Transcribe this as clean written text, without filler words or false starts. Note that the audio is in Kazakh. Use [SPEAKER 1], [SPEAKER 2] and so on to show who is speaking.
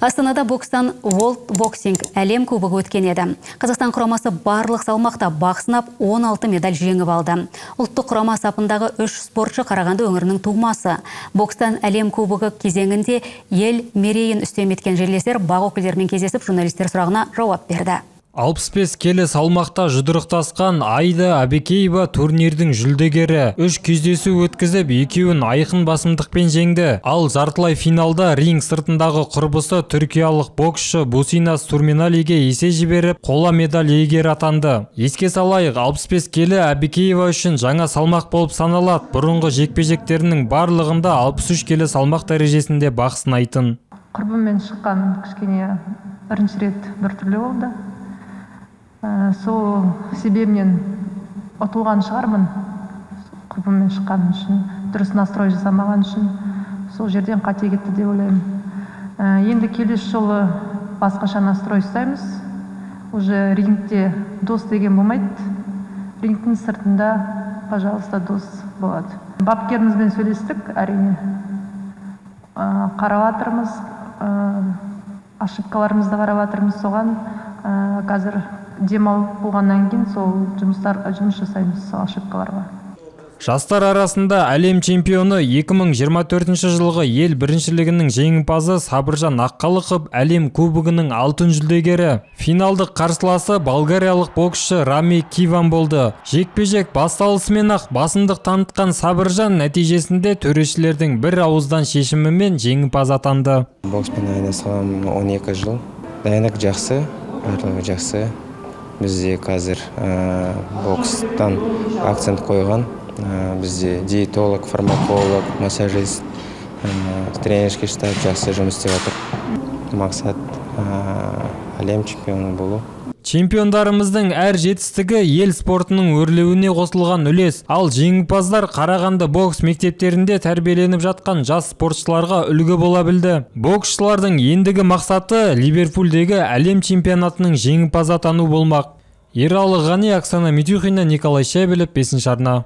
[SPEAKER 1] Астанада бокстан World Boxing әлем кубогы өткен еді. Қазақстан құрамасы барлық салмақта бақ сынап 16 медаль жеңіп алды. Ұлттық құрама сапындағы 3 спортшы Қарағанды өңірінің тумасы. Бокстан әлем кубогы кезеңінде ел мерейін үстем еткен жерлестер бақ өкілдерімен кездесіп, журналистер сұрағына жауап берді.
[SPEAKER 2] 65 келі салмақта жұдырықтасқан Аида Абекеева турнирдің жүлдегері. 3 кездесу өткізіп, екеуін айқын басымдықпен жеңді. Ал жартылай финалда ринг сыртындағы құрбысы түркиялық боксшы Бусина Сурменалиге есе жіберіп, қола медаль иегері атанды. Еске салайық, 65 келі Абекеева үшін жаңа салмақ болып саналады. Бұрынғы жекпе-жектерінің барлығында 63 келі салмақ дәрежесінде бақ сынайтын.
[SPEAKER 3] Құрбыммен шыққан кішкене бірінші рет біртүрлі болды. Сол себебінен ұтылған шығармын, құрбыммен шыққан үшін, дұрыс настрой жасамаған үшін, сол жерден қате кетті деп ойлаймын. Енді келесі жолы басқаша настрой ұстаймыз. Уже рингте дос деген болмайды, рингтің сыртында, пожалуйста, дос болады. Бапкерімізбен сөйлестік, әрине. Қарап жатырмыз, ошибкаларымызды қарап жатырмыз, соған қазір демалып болғаннан кейін сол жұмыс жасаймыз сол ошибкаларға.
[SPEAKER 2] Жастар арасында әлем чемпионы 2024 жылғы ел біріншілігінің жеңімпазы Сабыржан Аққалықов әлем кубогының алтын жүлдегері. Финалдық қарсыласы болгариялық боксшы Рами Киван болды. Жекпе-жек басталысымен-ақ басымдық танытқан Сабыржан нәтижесінде төрешілердің бір ауыздан шешімімен жеңімпаз атанды.
[SPEAKER 4] Бокспен айналысқаным 12 жыл. Дайындық жақсы, барлығы жақсы. Бізде қазір бокстан акцент қойған. Бізде диетолог, фармаколог, массажист, тренерский штаб жақсы жұмыс істеп жатыр. Мақсат әлем чемпионы болу.
[SPEAKER 2] Чемпиондарымыздың әр жетістігі ел спортының өрлеуіне қосылған үлес. Ал жеңімпаздар Қарағанды бокс мектептерінде тәрбиеленіп жатқан жас спортшыларға үлгі бола білді. Боксшылардың ендігі мақсаты Ливерпульдегі әлем чемпионатының жеңімпазы атану болмақ. Ералы Ғани, Оксана Митюхина, Николай Шебелев, 5 арна.